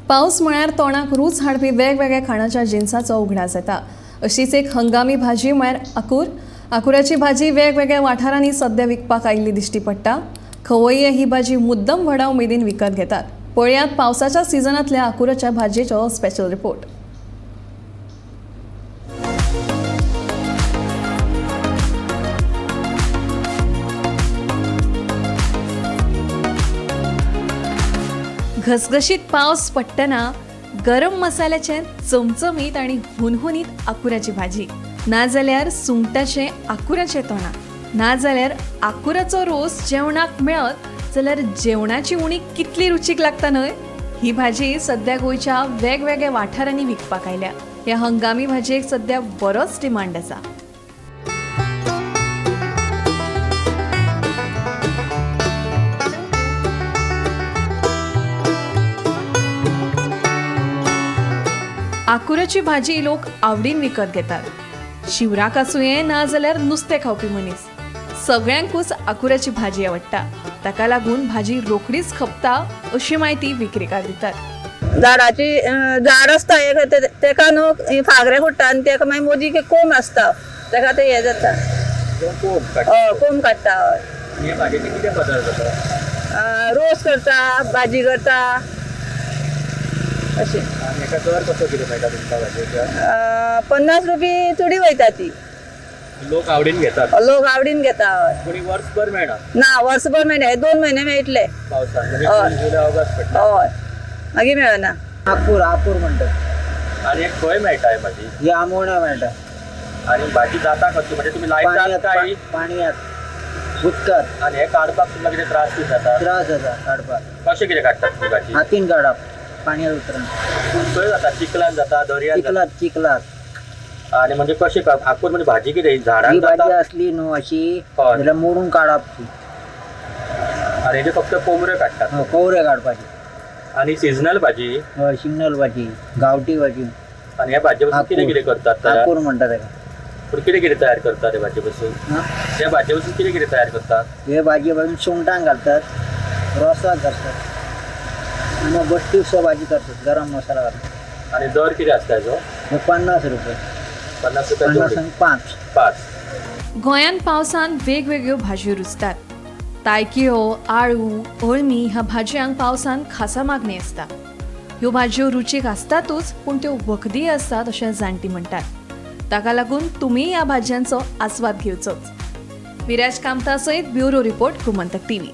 पावस म्हळ्यार तोंडाक रूच हाडपी वेगवेगळ्या खाणाच्या जिनसाचो उगडास येता। अशीच एक हंगामी भाजी म्हळ्यार आकूर। आकुराची भाजी वेगवेगळ्या वाठारांनी सद्या विकपाक आयिल्ली दिश्टी पडटा। खवय्ये ही भाजी मुद्दम व्हडा उमेदीन विकत घेतात। पळयात पावसाच्या सिजनांतल्या आकुराच्या भाजयेचो स्पेशल रिपोर्ट। घसघशीत पावस पडटना गरम मसाल्याचे चमचमीत आणि हुनहुनीत आकुराची भाजी, नाजाल्यार सुंगटाचे आकुराचे तोंडाक, नाजाल्यार आकुराचो रोस जेवणाक मेळत जाल्यार जेवणाची उणी कितली रुचीक लागता न्हय। ही भाजी सद्या गोंयच्या वेगवेगळ्या वाठारांनी विकपाक आयल्या। ह्या हंगामी भाजयेक सद्या बरोच डिमांड आसा। आकुराची भाजी लोक आवडीन विकत घेतात। शिवराक आसुये ना जाल्यार नुस्तें खावपी मनीस सगळ्यांकूच आकुराची भाजी आवडटा। ताका लागून भाजी रोखडीच खपता अशी म्हायती विक्रेकार दितात। झाडाची झाड आसता एक तेका न्हू फागरे फुट्टा आनी तेका मागीर मोदी कोंब आसता तेका ते हे जाता, कोंब काडटा। हय, रोस करता, भाजी करता अशें। 50 रुपये चुडी वयता ती। लोक आवडीन घेतात, लोक आवडीन घेता। कोणी वर्सभर मेळना? ना, वर्सभर मेळना, 2 महिने मेळटले पावसांत। हय, मागीर मेळना। आकूर आकूर म्हणटात। आनी खंय मेळटा ही भाजी? ही आमोणा मेळटा। आनी भाजी जाता कसली? म्हणजे तुमी लायतात काय पाणयांत उदकांत? आनी हे काडपाक तुमकां कितें त्रास बी जाता? त्रास जाता काडपाक। कशें कितें काडटात तुमी भाजी? हातीन काडप, पाणयांत उतरना। खंय जाता? चिखलान जाता, दर्यांत? चिखलात, चिखलात। आनी म्हणजे कशें आकूर म्हणजे भाजी कितें झाडान जाता? भाजी आसली न्हू अशी जाल्यार मोडून काडप ती। आनी हेजे फक्त कोमऱ्यो काडटात? कोवऱ्यो काडपाची। आनी सिजनल भाजी? हय, सिजनल भाजी, गांवठी भाजी। आनी ह्या भाजये पासून कितें कितें करतात? आकूर म्हणटा तेका। पूण कितें कितें तयार करतात हे भाजये पासून? ह्या भाजये पासून कितें कितें तयार करतात? हे भाजये पासून सुंगटां घालतात, रोसाक घालतात आनी बट्टी सुद्दां भाजी करतात, गरम मसाला घालतात। आनी दर कितें आसता हेजो? 50 रुपये। 50 रुपये? 50 5 5। गोंयांत पावसांत वेगवेगळ्यो भाजयो रुजतात। तायकिळो, आळू, अळमी ह्या भाजयांक पावसांत खासा मागणी आसता। ह्यो भाजयो रुचीक आसतातूच पूण त्यो वखदी आसतात अशें जाणटी म्हणटात। ताका लागून तुमी ह्या भाजयांचो आस्वाद घेवचोच। विराज कामता सयत ब्युरो रिपोर्ट, गोमंतक टीव्ही।